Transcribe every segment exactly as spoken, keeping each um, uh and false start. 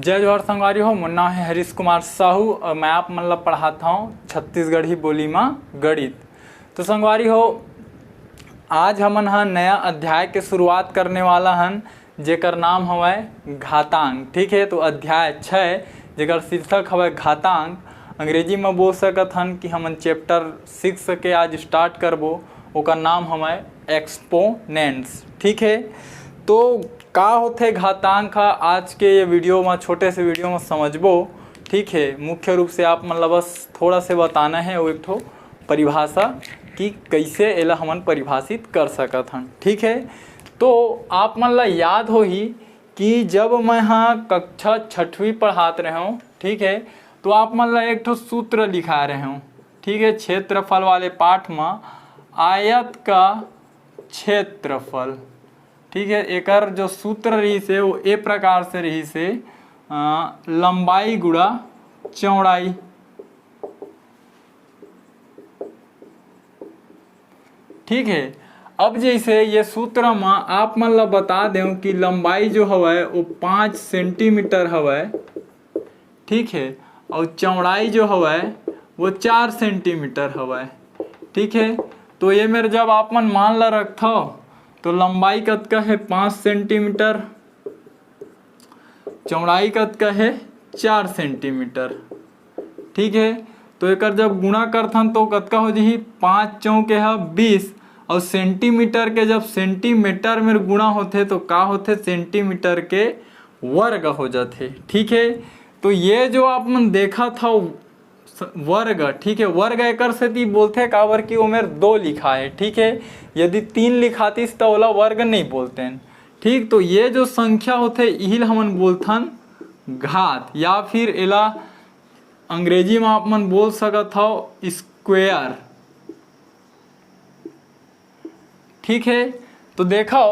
जय जोहार संगवारी हो, मोर नाम है हरीश कुमार साहू और मैं आप मन ला पढ़ात हौं छत्तीसगढ़ी बोली मा गणित। तो संगवारी हो, आज हमन हा नया अध्याय के शुरुआत करने वाला हन, जेकर नाम हवय घातांक। ठीक है, तो अध्याय छः, जेकर शीर्षक हवय घातांक। अंग्रेजी में बोल सकत हन कि हमन चैप्टर सिक्स के आज स्टार्ट करबो, ओकर नाम हवय एक्सपोनेंट्स। ठीक है, तो का होथे घातांक ह, आज के ये वीडियो में, छोटे से वीडियो में समझबो। ठीक है, मुख्य रूप से आप मन ला बस थोड़ा से बताना है, वो एक ठो परिभाषा कि कैसे एला हमन परिभाषित कर सकत हन। ठीक है, तो आप मन ला याद होही कि जब मैं हा कक्षा छठवीं पढ़ात रहेंव, ठीक है, तो आप मन ला एक ठो सूत्र लिखा रहेंव। ठीक है, क्षेत्रफल वाले पाठ में आयत का क्षेत्रफल। ठीक है, एकर जो सूत्र रहिस हे वो ए प्रकार से रहिस हे, अ, लंबाई गुणा चौड़ाई। ठीक है, अब जैसे ये सूत्र में आप मन ला बता दें कि लंबाई जो हवय वो पाँच सेंटीमीटर हवय, ठीक है, और चौड़ाई जो हवय वो चार सेंटीमीटर हवय। ठीक है, तो ये मेर जब आप मन मान ला रखथव तो लंबाई कतका है? पाँच सेंटीमीटर। चौड़ाई कतका है? चार सेंटीमीटर। ठीक है, तो एकर जब गुणा करथन तो कतका हो जही? पाँच चौके ह बीस, और सेंटीमीटर के जब सेंटीमीटर में गुणा होथे तो का होथे? सेंटीमीटर के वर्ग हो जाथे। ठीक है, तो ये जो आप मन देखत हव स-, वर्ग, ठीक है, वर्ग एकर सेती बोलथे काबर कि ओमेर दो लिखा है। ठीक है, यदि तीन लिखातिस तो ओला वर्ग नहीं बोलते हैं। ठीक, तो ये जो संख्या होथे इही ल हमन बोलथन घात, या फिर एला अंग्रेजी में आप मन बोल सकत हव स्क्वेयर। ठीक है, तो देखो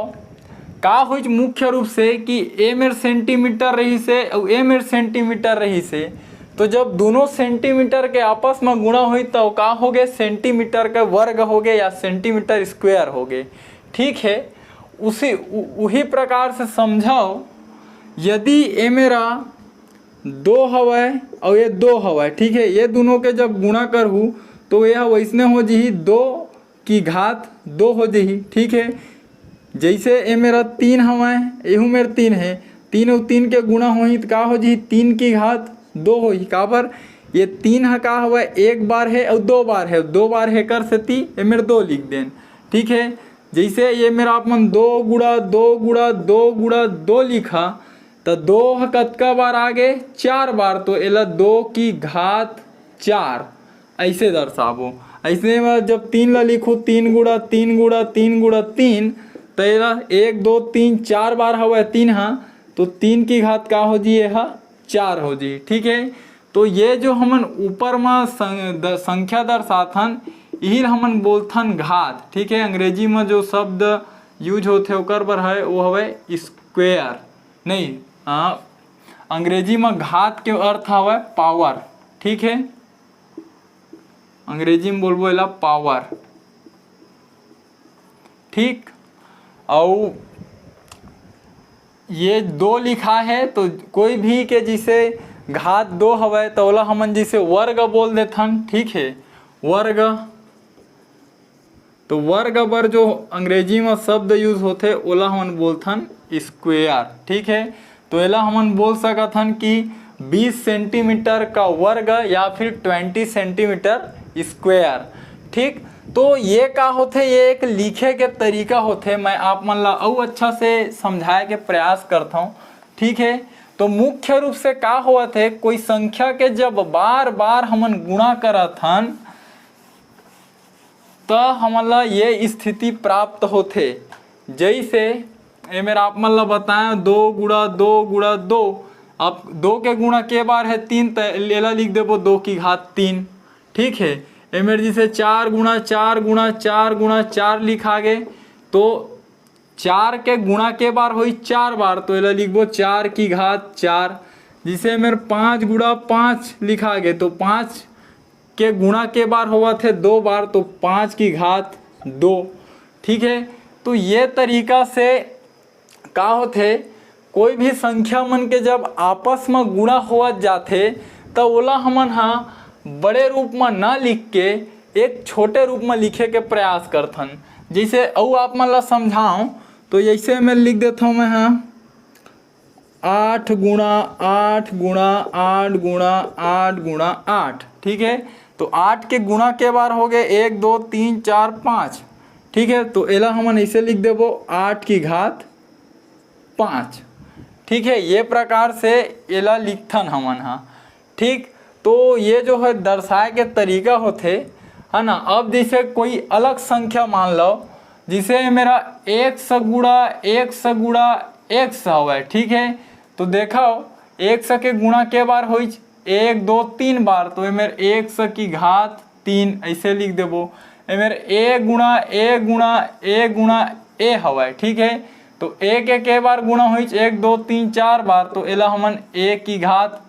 का होइच मुख्य रूप से कि ए मेर सेंटीमीटर रहिस हे अउ ए मेर सेंटीमीटर रहिस हे, तो जब दोनों सेंटीमीटर के आपस में गुणा होई तो का हो गए? सेंटीमीटर का वर्ग हो गए या सेंटीमीटर स्क्वेयर हो गए। ठीक है, उसी उ-, उही प्रकार से समझो, यदि ए मेरा दो हवय अउ ये दो हवय, ठीक है, ये दोनों के जब गुणा करहू तो यह वैसने हो जही, दो की घात दो हो जही। ठीक है, जैसे ए मेरा तीन हवय, एहू मेर तीन है, तीन अउ तीन के गुणा होही तो का हो जही? तीन की घात दो होही। काबर? ये तीन ह का हवय? एक बार है अउ दो बार है, दो बार है कर सेती ए मेर दो लिख देन। ठीक है, जैसे ये मेरा आप मन दो गुणा दो गुणा दो गुणा दो लिखा, त दो ह कतका बार आ गे? चार बार। तो एला दो की घात चार ऐसे दर्शाबो। ऐसे में जब तीन ला लिखो, तीन गुणा तीन गुणा तीन गुणा तीन, तो एला एक दो तीन चार बार हवय तीन हा, तो तीन की घात का हो जी? ये हा चार हो जी। ठीक है, तो ये जो हमन ऊपर में सं-, द-, संख्या दर्शाथन, यही ला हमन बोलथन घात। ठीक है, अंग्रेजी में जो शब्द यूज होथे ओकर बर है, वो हवे स्क्वेयर। नहीं, हाँ, अंग्रेजी में घात के अर्थ हवे पावर। ठीक है, अंग्रेजी में बोलबो एला पावर। ठीक, अउ ये दो लिखा है, तो कोई भी के जैसे घात दो हवय, तो ओला हमन जैसे वर्ग बोल देथन। ठीक है, वर्ग। तो वर्ग बर जो अंग्रेजी में शब्द यूज होथे, ओला हमन बोलथन स्क्वेयर। ठीक है, तो एला हमन बोल सकत हन कि बीस सेंटीमीटर का वर्ग या फिर ट्वेंटी सेंटीमीटर स्क्वेयर। ठीक, तो ये का होथे? ये एक लिखे के तरीका होथे। मैं आप मन ला अउ अच्छा से समझाए के प्रयास करत हौं। ठीक है, तो मुख्य रूप से का होवत हे, कोई संख्या के जब बार बार हमन गुणा करत हन, त हमन ला ये स्थिति प्राप्त होथे। जैसे ए मेर आप मन ला बताएं, दो गुणा दो गुणा दो। अब दो के गुणा के बार है? तीन, त एला लिख देबो दो की घात तीन। ठीक है, ए मेर जैसे चार गुणा चार गुणा चार गुणा चार लिखा गे, तो चार के गुणा के बार होई? चार बार, तो एला लिखबो चार की घात चार। जैसे ए मेर पाँच गुणा पाँच लिखा गे, तो पाँच के गुणा के बार होवत हे? दो बार, तो पाँच की घात दो। ठीक है, तो ये तरीका से का होथे, कोई भी संख्या मन के जब आपस म गुणा होवत जाथे, त ओला हमन ह बड़े रूप म ना लिख के एक छोटे रूप म लिखे के प्रयास करथन। जैसे अउ आप मन ला समझाऊं, तो जैसे मैं लिख देथव मैं ह आठ गुणा आठ गुणा आठ गुणा आठ गुणा आठ, ठीक है। तो आठ के गुणा के बार हो गए एक, दो, तीन, चार, पाँच, ठीक है। तो एला हमन ऐसे लिख देबो, आठ की घात पाँच, ठीक है। ये प्रकार से एला लिखथन हमन ह, ठीक। तो ये जो है दर्शाए के तरीका होथे, है ना। अब जैसे कोई अलग संख्या मान लो, जैसे ये मेरा एक्स गुणा एक्स गुणा एक्स हवय, ठीक है। तो देखो, एक्स के गुणा के बार होइच, एक, दो, तीन बार, तो ये मेर एक्स की घात तीन ऐसे लिख देबो। ये मेर ए गुणा ए गुणा ए गुणा ए हवय, ठीक है। तो ए के के बार गुणा होइच, एक, दो, तीन, चार बार, तो एला हमन ए की घात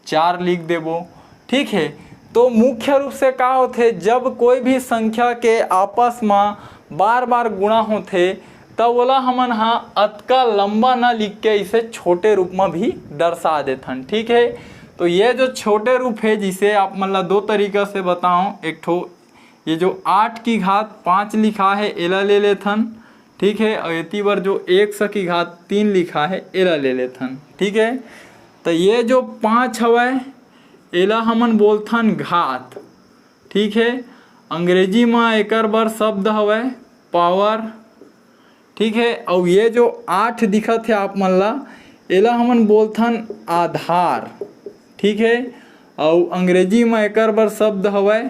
चार लिख देबो, ठीक है। तो मुख्य रूप से का होथे, जब कोई भी संख्या के आपस म बार बार गुणा होथे, त ओला हमन ह अतका लंबा न लिख के इसे छोटे रूप म भी दर्शा देथन, ठीक है। तो ये जो छोटे रूप है, जिसे आप मन ला दो तरीका से बताओ, एक ठो ये जो आठ की घात पाँच लिखा है, एला ले लेथन, ठीक है, और एती बर जो एक्स की घात तीन लिखा है, एला ले लेथन, ठीक है। तो ये जो पाँच हवय, एला हमन बोलथन घात, ठीक है। अंग्रेजी म एकर बर शब्द हवय पावर, ठीक है। अउ ये जो आठ दिखत है आप मन ला, एला हमन बोलथन आधार, ठीक है। अउ अंग्रेजी म एकर बर शब्द हवय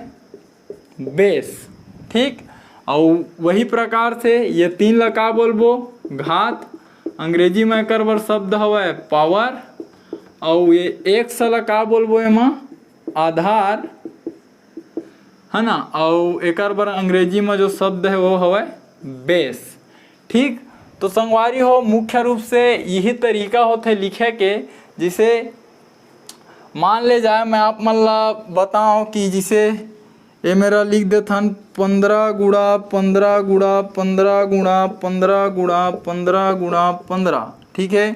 बेस, ठीक। अउ वही प्रकार से ये तीन ला का बोलबो, घात। अंग्रेजी म एकर बर शब्द हवय पावर। अउ ये एक्स ला का बोलबो, एमा आधार, है ना। अउ एकर बर अंग्रेजी म जो शब्द है वो हवय बेस, ठीक। तो संगवारी हो, मुख्य रूप से यही तरीका होथे लिखे के। जैसे मान ले जाए, मैं आप मन ला बताओ कि जैसे ये मेरा लिख देथन पंद्रह गुणा पंद्रह गुणा पंद्रह गुणा पंद्रह गुणा पंद्रह गुणा पंद्रह, ठीक है।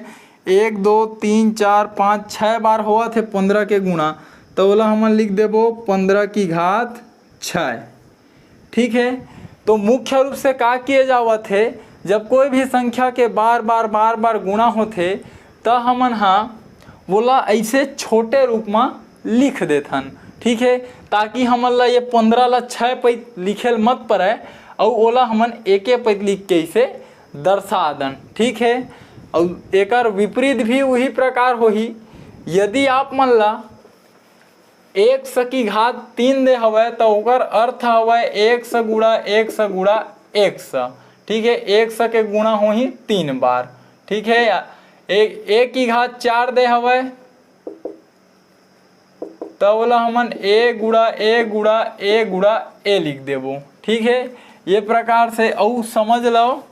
एक, दो, तीन, चार, पाँच, छः बार होवत है पंद्रह के गुणा, तो ओला हमन लिख देबो पंद्रह की घात छः, ठीक है। तो मुख्य रूप से का किए जावत है, जब कोई भी संख्या के बार बार बार बार गुणा होथे, त हमन हा वोला ऐसे छोटे रूप म लिख देथन, ठीक है, ताकि हमन ला ये पंद्रह ला छः पैत लिखे ल मत पड़े, अउ ओला हमन एके पैत लिख के इसे दर्शा दन, ठीक है। अउ एकर विपरीत भी वही प्रकार होही। यदि आप मन ला एक्स की घात तीन दे हवय, त ओकर अर्थ हवय एक्स गुणा एक्स गुणा एक्स, ठीक है। एक्स के गुणा होही तीन बार, ठीक है। या ए, ए की घात चार दे हवय, त ओला हमन ए गुणा ए गुणा ए गुणा ए लिख देबो, ठीक है। ये प्रकार से अउ समझ लो,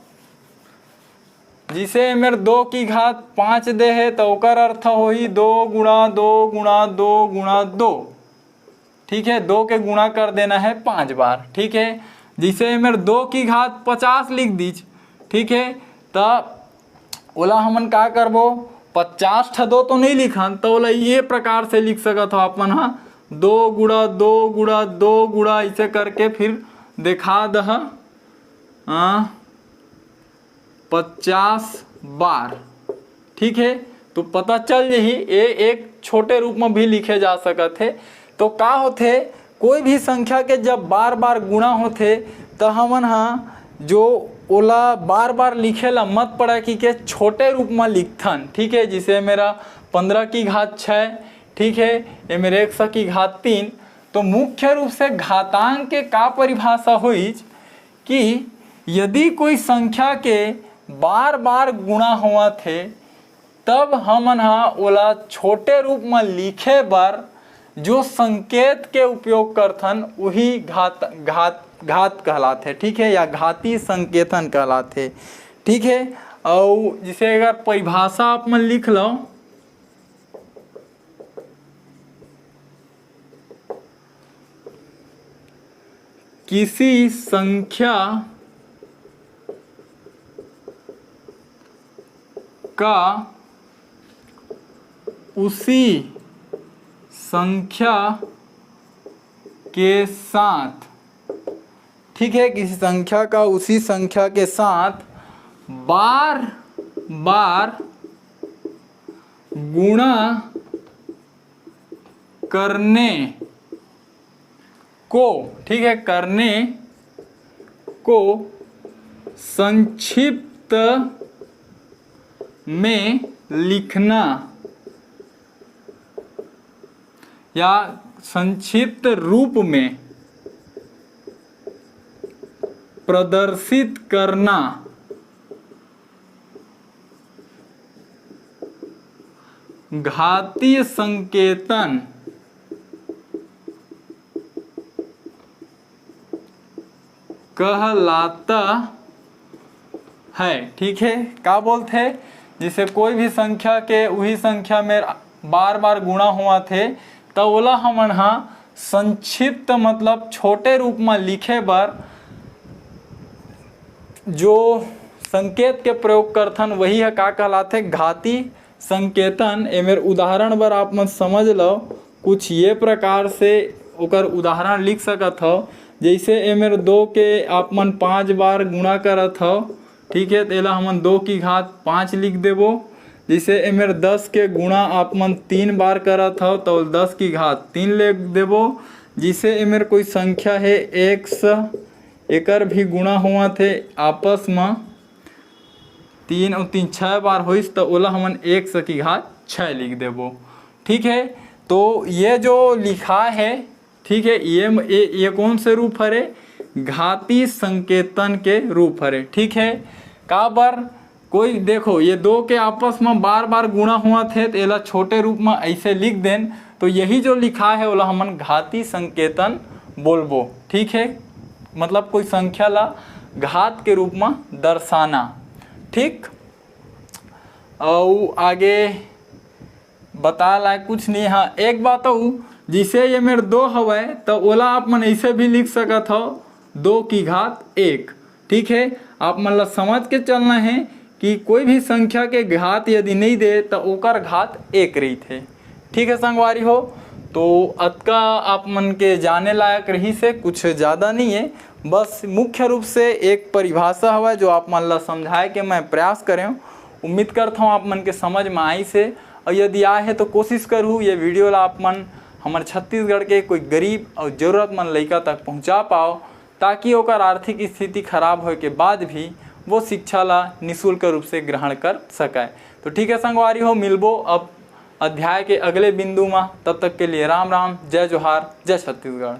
जिसे मेर दो की घात पाँच दे हे, त ओकर अर्थ होही दो गुणा दो गुणा दो गुणा दो, ठीक है। दो के गुणा कर देना है पाँच बार, ठीक है। जिसे मेर दो की घात पचास लिख दीच, ठीक है, त ओला हमन का करबो, पचास ठा दो तो नहीं लिखन, त ओला ये प्रकार से लिख सकत हो अपन हा, दो गुणा दो गुणा दो गुणा, इसे करके फिर देखा दह, हाँ, पचास बार, ठीक है। तो पता चल जही, ए एक छोटे रूप में भी लिखे जा सकत है। तो का होथे, कोई भी संख्या के जब बार बार गुणा होथे, त हमन हा जो ओला बार बार लिखे ला मत पड़ा कि के छोटे रूप में लिखथन, ठीक है। जिसे मेरा पंद्रह की घात छः, ठीक है, ये मेरे एक सौ की घात तीन। तो मुख्य रूप से घातांक के का परिभाषा होइच कि यदि कोई संख्या के बार बार गुणा होवत हे, तब हमन हा ओला छोटे रूप म लिखे बर जो संकेत के उपयोग करथन, उही घात, घात, घात कहलाथे, ठीक है, या घाती संकेतन कहलाथे, ठीक है। अउ जिसे अगर परिभाषा आप मन लिख लो, किसी संख्या का उसी संख्या के साथ, ठीक है, किसी संख्या का उसी संख्या के साथ बार बार गुणा करने को, ठीक है, करने को संक्षिप्त में लिखना या संक्षिप्त रूप में प्रदर्शित करना। घातीय संकेतन कहलाता है। ठीक है, का बोलथे, जैसे कोई भी संख्या के उही संख्या में बार बार गुणा होवत हे, त ओला हमन ह संक्षिप्त, मतलब छोटे रूप म लिखे बर जो संकेत के प्रयोग करथन, वही ह का कहलाथे, घाती संकेतन। एमेर उदाहरण बर आप मन समझ लो, कुछ ये प्रकार से ओकर उदाहरण लिख सकत हव। जैसे एमेर दो के आप मन पाँच बार गुणा करत हव, ठीक है, तो एला हमन दो की घात पाँच लिख देबो। जैसे एमेर दस के गुणा आप मन तीन बार करत हव, तो दस की घात तीन लिख देबो। जैसे एमेर कोई संख्या है एक्स, एकर भी गुणा होवत हे आपस म, तीन और तीन छः बार होइस, तो ओला हमन एक्स की घात छः लिख देबो। ठीक है, तो ये जो लिखा है, ठीक है, ये, ये, ये कौन से रूप हरे? घाती संकेतन के रूप हरे। ठीक है, काबर, कोई देखो, ये दो के आपस में बार बार गुणा होवत हे, तो एला छोटे रूप में ऐसे लिख देन, तो यही जो लिखा है, ओला हमन घाती संकेतन बोलबो। ठीक है, मतलब कोई संख्या ला घात के रूप में दर्शाना। ठीक, अउ आगे बताए लायक कुछ नहीं। हाँ, एक बात अउ, जैसे ये मेर दो हवय, तो ओला आप मन ऐसे भी लिख सकत हव, दो की घात एक। ठीक है, आप मन ला समझ के चलना है कि कोई भी संख्या के घात यदि नहीं दे, तो ओकर घात एक रहिथे। ठीक है संगवारी हो, तो अतका आप मन के जाने लायक रहिस हे, कुछ ज़्यादा नहीं है, बस मुख्य रूप से एक परिभाषा हवय जो आप मन ला समझाए के मैं प्रयास करेंव। उम्मीद करता हूँ आप मन के समझ में आइस हे, और यदि आए हे तो कोशिश करहू ये वीडियो ला आप मन हमर छत्तीसगढ़ के कोई गरीब और जरूरतमंद लइका तक पहुँचा पाओ, ताकि ओकर आर्थिक स्थिति खराब होए के बाद भी वो शिक्षा ला निशुल्क रूप से ग्रहण कर सके। तो ठीक है संगवारी हो, मिलबो अब अध्याय के अगले बिंदु मा। तब तक के लिए राम राम, जय जोहार, जय छत्तीसगढ़।